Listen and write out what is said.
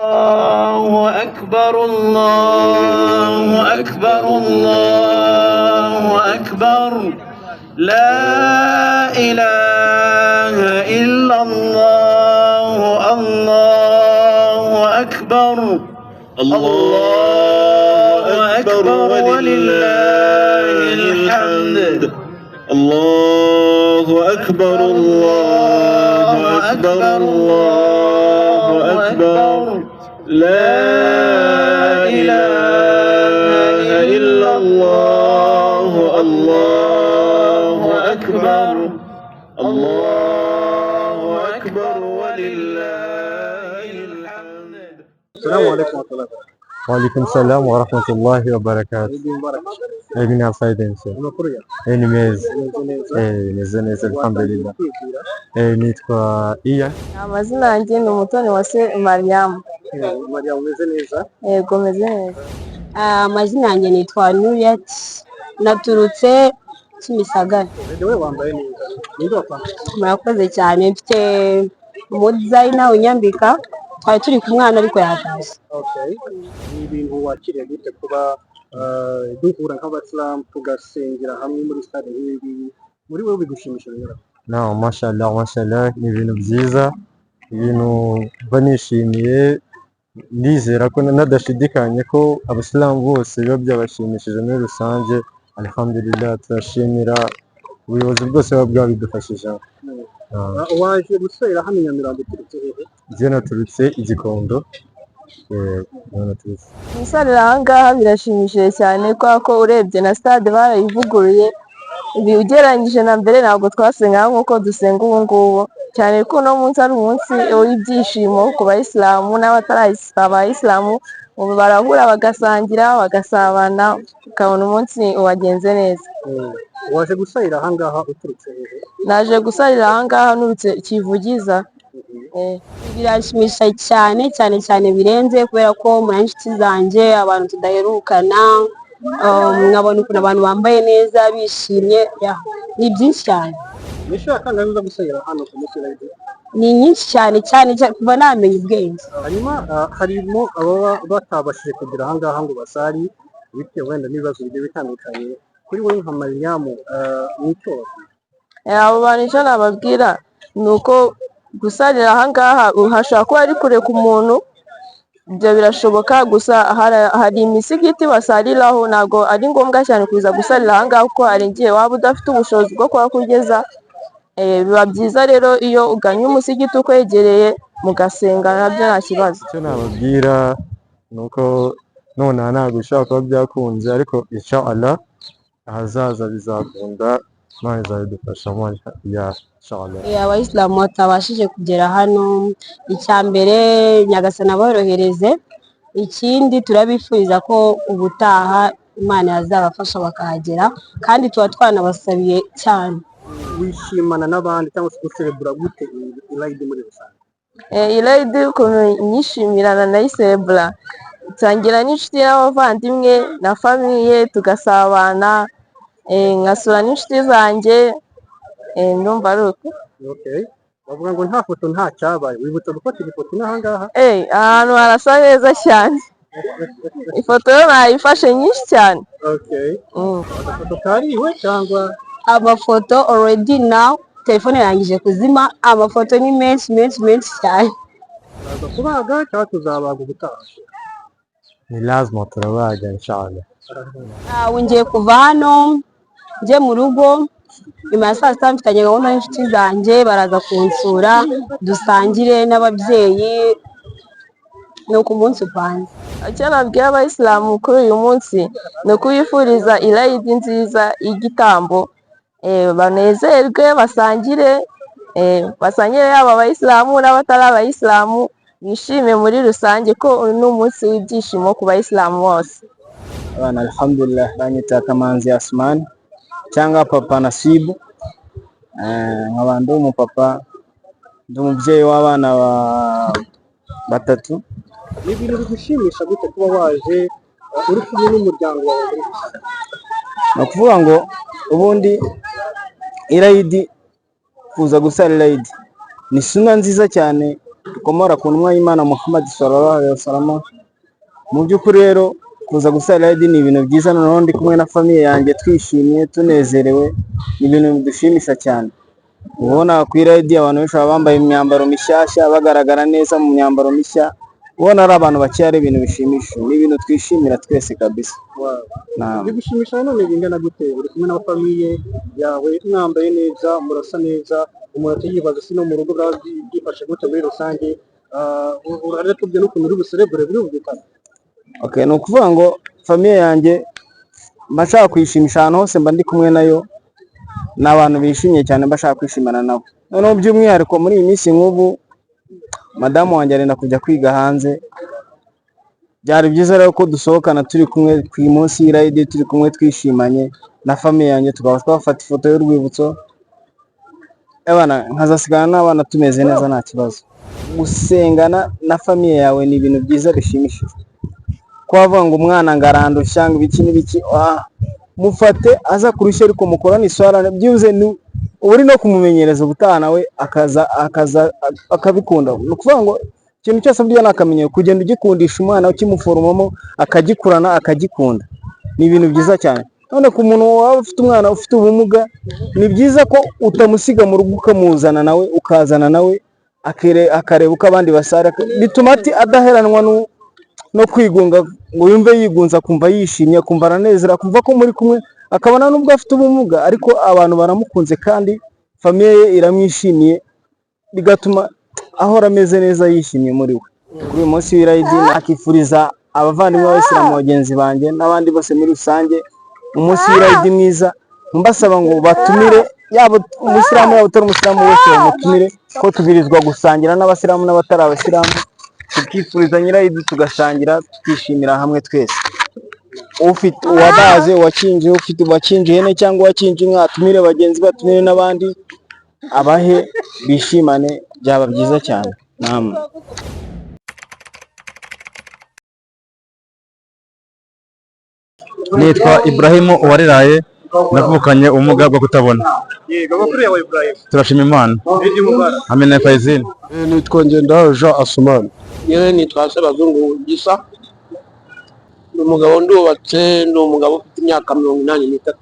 الله أكبر، الله أكبر، الله أكبر، لا إله إلا الله، الله أكبر، الله أكبر، ولله الحمد. الله أكبر، الله أكبر، الله أكبر، لا إله إلا الله، الله أكبر، الله أكبر، ولله الحمد. السلام عليكم ورحمة الله وبركاته. وعليكم السلام ورحمة الله وبركاته. Eid Mubarak. Eid Al-Said. Amakuru yawe? Ni meza. Umeze neza? Meze neza, alhamdulillah. Kwibwira. Nitwa Iya. Amazina yanjye ni Umutoni wa se Mariam. Mariam, umeze neza? Yego, meze neza. Amazina yanjye nitwa Nuriyat, naturutse Kimisagara. Wowe wambaye neza, ninde wakwambitse? Murakoze cyane, mfite umudesigner unyambika, twari turi ku mwana ariko yataje. Okay, ni ibintu wakiriye gute kuba duhura nk'abasilamu tugasengera hamwe muri stade nk'iyi ngiyi? Muri wowe bigushimisha binyura? No, mashallah, mashallah, ni ibintu byiza, ibintu mba nishimiye, ndizera ko nadashidikanya ko abasilamu bose biba byabashimishije muri rusange. Alhamdulillah, turashimira ubuyobozi bwose buba bwabidufashije. Ah. Waje guswera hano i Nyamirambo uturutse hehe? Njye naturutse i Gikondo, niho naturutse. Gusarira aha ngaha birashimishije cyane, kubera ko urebye na stade barayivuguruye. Ibi ugereranyije na mbere, ntabwo twasengaga nk'uko dusenga ubu ngubu, cyane ko uno munsi ari umunsi w'ibyishimo ku bayisilamu n'abatari abayisilamu. Ubu barahura, bagasangira, bagasabana, ukabona umunsi wagenze neza. Waje gusarira aha ngaha uturutse hehe? Naje gusarira aha ngaha nturutse Kivugiza. Biranshimisha cyane cyane cyane birenze, kubera ko muri inshuti zanjye, abantu tudaherukana, nkabona ukuntu abantu bambaye neza bishimye, yeah, ni byinshi cyane. Ni inshuro ya kangahe uza gusarira hano ku munsi wa Eid? Ni nyinshi cyane cyane cyane, kuva namenya ubwenge. Hanyuma harimo ababa batabashije kugera aha ngaha ngo basari bitewe wenda n'ibibazo bigiye bitandukanye. Kuri wowe nka Mariyamu, ni icyo wababwira? Abo bantu icyo nababwira ni uko gusarira aha ngaha hashobora kuba ari kure ku muntu, ibyo birashoboka. Gusa hari imisigiti basariraho, ntabwo ari ngombwa cyane kuza gusarira aha ngaha, kuko hari igihe waba udafite ubushobozi bwo kuhakugeza. Biba byiza rero iyo ugannye umusigiti ukwegereye mugasenga, nabyo nta kibazo. Icyo nababwira ni uko nonaha ntabwo bishobora kuba byakunze, ariko insha Allah ahazaza bizakunda, Imana izabidufashamo ya insha Allah. Abayisilamu batabashije kugera hano, icya mbere, Nyagasani aborohereze. Ikindi, turabifuriza ko ubutaha Imana yazabafasha bakahagera, kandi tuba twanabasabiye cyane. Wishimana n'abandi cyangwa se userebura gute Eid muri rusange? Eid ukuntu nyishimirana, nayiserebura nsangira n'inshuti n'abavandimwe na famille, tugasabana, nkasura n'inshuti zanjye, ndumva ari uko. Okay. Bavuga ngo nta foto nta cyabaye. Wibutsa gufatira ifoto n'aha ngaha? Ahantu harasa neza cyane, ifoto yo nayifashe nyinshi cyane. Okay. Agafoto kariwe cyangwa? Amafoto already now, telefone yarangije kuzima, amafoto ni menshi menshi menshi cyane. Turaza kubaga cyangwa tuzabaga ubutaha? Ni lazima turabaga inshallah. Ubu ngiye kuva hano njye mu rugo nyuma ya saa sita, mfitanye gahunda n'inshuti zanjye, baraza kunsura dusangire n'ababyeyi, ni uku umunsi upanze. Icyo nabwira abayisilamu kuri uyu munsi ni ukubifuriza irayidi nziza y'igitambo, banezerwe, basangire, basangire yaba abayisilamu n'abatari abayisilamu, bishime muri rusange, ko uyu ni umunsi w'ibyishimo ku bayisilamu bose. Abana, alhamdulillah, banyita Kamanzi Asman cyangwa Papa Nasibu. Nkaba ndi umupapa, ndi umubyeyi w'abana batatu. Ni ibintu bigushimisha gute kuba waje uri kumwe n'umuryango wawe muri rusange? Ni ukuvuga ngo ubundi irayidi, kuza gusara irayidi ni suna nziza cyane. Akomora ku ntumwa y'Imana Muhammad sallallahu alaihi wasallam. Mu by'ukuri rero kuza gusara Eid ni ibintu byiza, noneho ndi kumwe na famille yanjye twishimye tunezerewe, ni ibintu bidushimisha cyane. Ubona ku Eid abantu benshi baba bambaye imyambaro mishyashya, bagaragara neza mu myambaro mishya, ubona ari abantu bakeya, ari ibintu bishimishije, ni ibintu twishimira twese kabisa. Naam. Bigushimisha none bingana gute uri kumwe na famille yawe, mwambaye neza, murasa neza, umuntu atiyibaza si no mu rugo bwaba byifashe gute muri rusange? Uratubwira n'ukuntu uri buserebure birumvikana. Okay, ni ukuvuga ngo famille yanjye mba nshaka kuyishimisha ahantu hose mba ndi kumwe nayo, ni abantu bishimye cyane, mba nshaka kwishimana nabo. Noneho by'umwihariko muri iyi minsi nk'ubu madamu wanjye arenda kujya kwiga hanze, byari byiza rero ko dusohokana turi kumwe ku munsi w'Irayidi, turi kumwe twishimanye na famille yanjye, tukaba twafata ifoto y'urwibutso, abana nkazasigana n'abana tumeze neza nta kibazo. Gusengana na famille yawe ni ibintu byiza bishimishije. Ko wavuga ngo umwana ngo arandushya ngo ibiki n'ibiki, mufate aza kurushya ariko mukorane iswara, byibuze ni uba uri no kumumenyereza, ubutaha nawe akaza akabikunda. Ni ukuvuga ngo ikintu cyose burya ni akamenyero, kugenda ugikundisha umwana ukimuforomamo akagikurana akagikunda, ni ibintu byiza cyane. None ku muntu waba ufite umwana ufite ubumuga, ni byiza ko utamusiga mu rugo, ukamuzana nawe, ukazana nawe akareba uko abandi basara, bituma ati adaheranwa no kwigunga ngo yumve yigunze, akumva yishimye, akumva aranezera, akumva ko muri kumwe, akabona nubwo afite ubumuga ariko abantu baramukunze kandi famille ye iramwishimiye, bigatuma ahora ameze neza yishimye muri we. Kuri uyu munsi w'Irayidi nakifuriza abavandimwe b'abayisilamu bagenzi banjye n'abandi bose muri rusange umunsi w'Irayidi mwiza, mbasaba ngo batumire yaba umusilamu yaba utari umusilamu wese bamutumire, ko tubirizwa gusangira n'abasilamu n'abatari abasilamu, tukifuriza nyirayidi, tugasangira, tukishimira hamwe twese. Ufite uwabaze, uwakinjiye, ufite uwakinjiye ihene cyangwa uwakinjiye inka, atumire bagenzi be, atumire n'abandi, abahe bishimane, byaba byiza cyane. Naam. Nitwa Ibrahimu Uwariraye, navukanye ubumuga bwo kutabona. Yego, amakuru yawe Ibrahim? Turashima Imana. Eid Mubarak. Amina Faizine. Nitwa Ngendahayo Jean Asumani. Yewe, nitwa Sebazungu Gisa, ni umugabo, ndubatse, ni umugabo ufite imyaka 83.